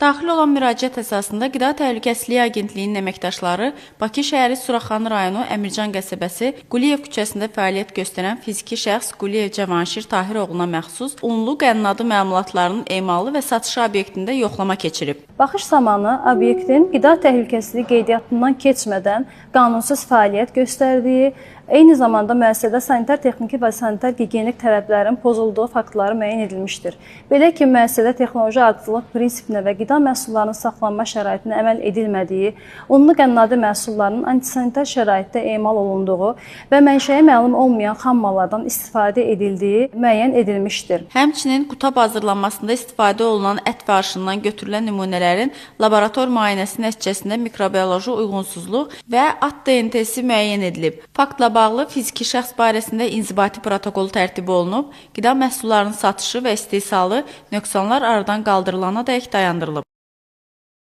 Daxil olan müraciət əsasında Qida Təhlükəsizliyi Agentliyinin əməkdaşları Bakı şəhəri Suraxanı rayonu Əmircan qəsəbəsi Quliyev küçəsində fəaliyyət göstərən fiziki şəxs Quliyev Cavanşir Tahiroğluna məxsus unlu qənnadı məmulatlarının emalı və satışı obyektində yoxlama keçirib. Baxış zamanı obyektin qida təhlükəsizliyi qeydiyyatından keçmədən qanunsuz fəaliyyət göstərdiyi, eyni zamanda müəssisədə sanitar texniki və sanitar gigiyenik tələblərin pozulduğu faktları müəyyən edilmişdir. Belə ki, müəssisədə texnoloji ardıcıllıq prinsipinə və qida məhsullarının saxlanma şəraitinə əməl edilmədiyi, unlu qənnadi məhsullarının antisanitar şəraitdə emal olunduğu və mənşəyi məlum olmayan xam mallardan istifadə edildiyi müəyyən edilmişdir. Həmçinin qutab hazırlanmasında istifadə olunan ət və arşından götürülən nümunələrin laborator müayinəsi nəticəsində mikrobioloji uyğunsuzluq və at DNT-si müəyyən edilib. Faktla bağlı fiziki şəxs barəsində inzibati protokol tərtib olunub, qida məhsullarının satışı və istehsalı nöqsanlar aradan qaldırılana dək dayandırılıb.